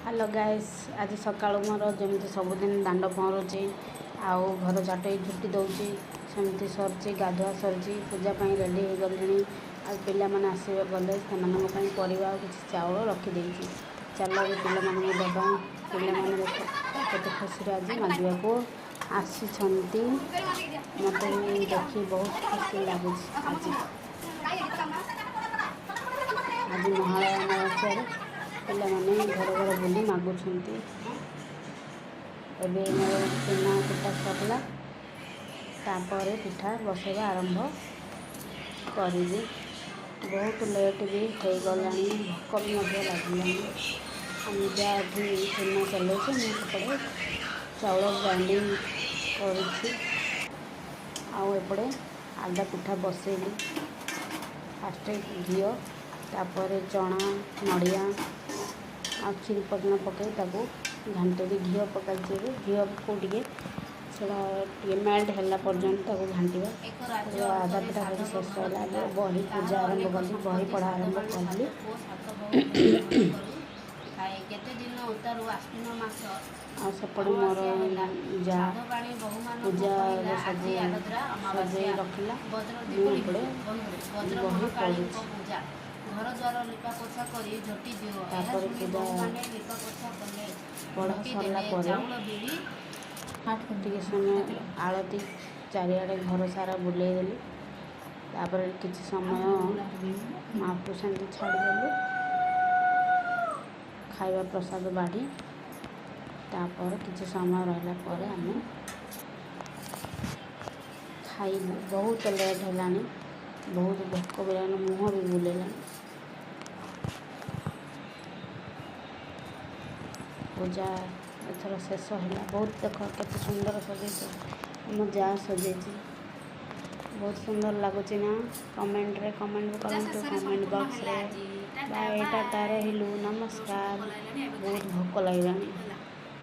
Hello guys, ଆଜି ସକାଳୁ ମୋର ଯେମିତି ସବୁଦିନ ଦାଣ୍ଡ ପହଁରୁଛି ଆଉ ଘର ଝାଟେଇ ଝୁଟି ଦେଉଛି, ସେମିତି ସରିଛି। ଗାଧୁଆ ସରିଛି, ପୂଜା ପାଇଁ ରେଡ଼ି ହେଇଗଲିଣି। ଆଉ ପିଲାମାନେ ଆସିବେ ଗଲେ ସେମାନଙ୍କ ପାଇଁ ପରିବା ଆଉ କିଛି ଚାଉଳ ରଖିଦେଇଛି। ଚାଲ, ଏବେ ପିଲାମାନଙ୍କୁ ଦେବା। ପିଲାମାନେ ଦେଖ କେତେ ଖୁସିରେ ଆଜି ମାଗିବାକୁ ଆସିଛନ୍ତି। ମୋତେ ବି ଦେଖି ବହୁତ ଖୁସି ଲାଗୁଛି। ଆଜି ମହାଳୟା ଅମାବାସ୍ୟାରେ ପିଲାମାନେ ଘର ଘର ବୁଲି ମାଗୁଛନ୍ତି। ଏବେ ମୋର ଚୁନା କୁଟା ସରିଲା, ତାପରେ ପିଠା ବସେଇବା ଆରମ୍ଭ କରିବି। ବହୁତ ଲେଟ୍ ବି ହେଇଗଲାଣି, ଭୋକ ବି ମଧ୍ୟ ଲାଗିଲାଣି। ଆମେ ଯାହା ଏଠି ଚୁନା ଚଲାଉଛି, ମୁଁ ସେପଟେ ଚାଉଳ ଗ୍ରାଇଣ୍ଡିଙ୍ଗ କରୁଛି ଆଉ ଏପଟେ ଆଦା ପିଠା ବସେଇଲି। ଫାଷ୍ଟ ଘିଅ, ତାପରେ ଚଣା, ନଡ଼ିଆ ଆଉ କ୍ଷୀରି ପୋଦିନା ପକାଇ ତାକୁ ଘାଣ୍ଟିବି। ଘିଅ ପକାଇଛି ଏବେ। ଘିଅକୁ ଟିକେ ସେଇଟା ଟିକେ ମେଲ୍ଟ ହେଲା ପର୍ଯ୍ୟନ୍ତ ତାକୁ ଘାଣ୍ଟିବା। ଏକ ରାଜ୍ୟ ଆଦା ଅନ୍ତରେ ପିଠା ସାଧବ ସେଠି ଶେଷ ଘର ହେଲା। ଥିଲା। ଏବେ ବହି ତାହାର ପୂଜା ଆରମ୍ଭ ଅନେକ କଲି, ବହି ସମ୍ପତ୍ତି, ପଢ଼ା ସାତ ଆରମ୍ଭ ଭାଇ କଲି। ସାତ ପୁଅ ସାତ ବୋହୂ ମିଶି ଘର କରୁଥାଏ। କେତେ ଦିନ ଉତ୍ତାରୁ ଆଶ୍ୱିନ ମାସ ଆଉ ସେପଟେ ମୋର ଅମାବାସ୍ୟା ହେଲା। ଯା ସାଧବାଣୀ ବୋହୂମାନଙ୍କୁ କହିଲା, ପୂଜାର ଆଜି ସବୁ ଆରଦ୍ରା ସଜେଇ ଅମାବାସ୍ୟା, ରଖିଲା। ବଜ୍ର ମୁଁ ଦୀପ ଏପଟେ ବଜ୍ର ବହି ମହାକାଳୀଙ୍କ ପଢ଼ୁଛି। ପୂଜା। ଘର ଦ୍ୱାର ଲିପାପୋଛା କରି ଝୋଟି ଦିଅ। ଏହା ତାପରେ ଶୁଣି ପୂଜା ବୋହୂମାନେ ଲିପାପୋଛା କଲେ, ପଢ଼ା ଝୋଟି ସରିଲା ଦେଲେ, ପରେ ଚାଉଳ ବିରି ଟିକେ ସମୟ ଆଳତି ଚାରିଆଡ଼େ ଘର ସାରା ବୁଲେଇ ଦେଲି। ତାପରେ କିଛି ସମୟ ମହାପ୍ରଭୁ ସେମିତି ଛାଡ଼ିଦେଲୁ, ଖାଇବା ପ୍ରସାଦ ବାଢ଼ି। ତାପରେ କିଛି ସମୟ ରହିଲା ପରେ ଆମେ ଖାଇଲୁ। ବହୁତ ଲେଟ୍ ହେଲାଣି, ବହୁତ ଭୋକ ବି ହେଲାଣି, ମୁହଁ ବି ବୁଲେଇଲାଣି। ପୂଜା ଏଥର ଶେଷ ହେଲା। ବହୁତ ଦେଖ କେତେ ସୁନ୍ଦର ସଜେଇଛି, ଆମ ଯା ସଜେଇଛି। ବହୁତ ସୁନ୍ଦର ଲାଗୁଛି ନା? କମେଣ୍ଟରେ କମେଣ୍ଟ ପୂଜା କରନ୍ତୁ ଶେଷରେ କମେଣ୍ଟ ସମ୍ପୂର୍ଣ୍ଣ ହେଲା ବକ୍ସରେ। ଆଜି। Tata bye, tata, bye. ରହିଲୁ, ଜୋରସେ ନମସ୍କାର। ଭୋକ ଲାଗିଲାଣି, ଏବେ ବହୁତ ଖାଇବି ଭୋକ ଲାଗିଲାଣି। ହେଲା।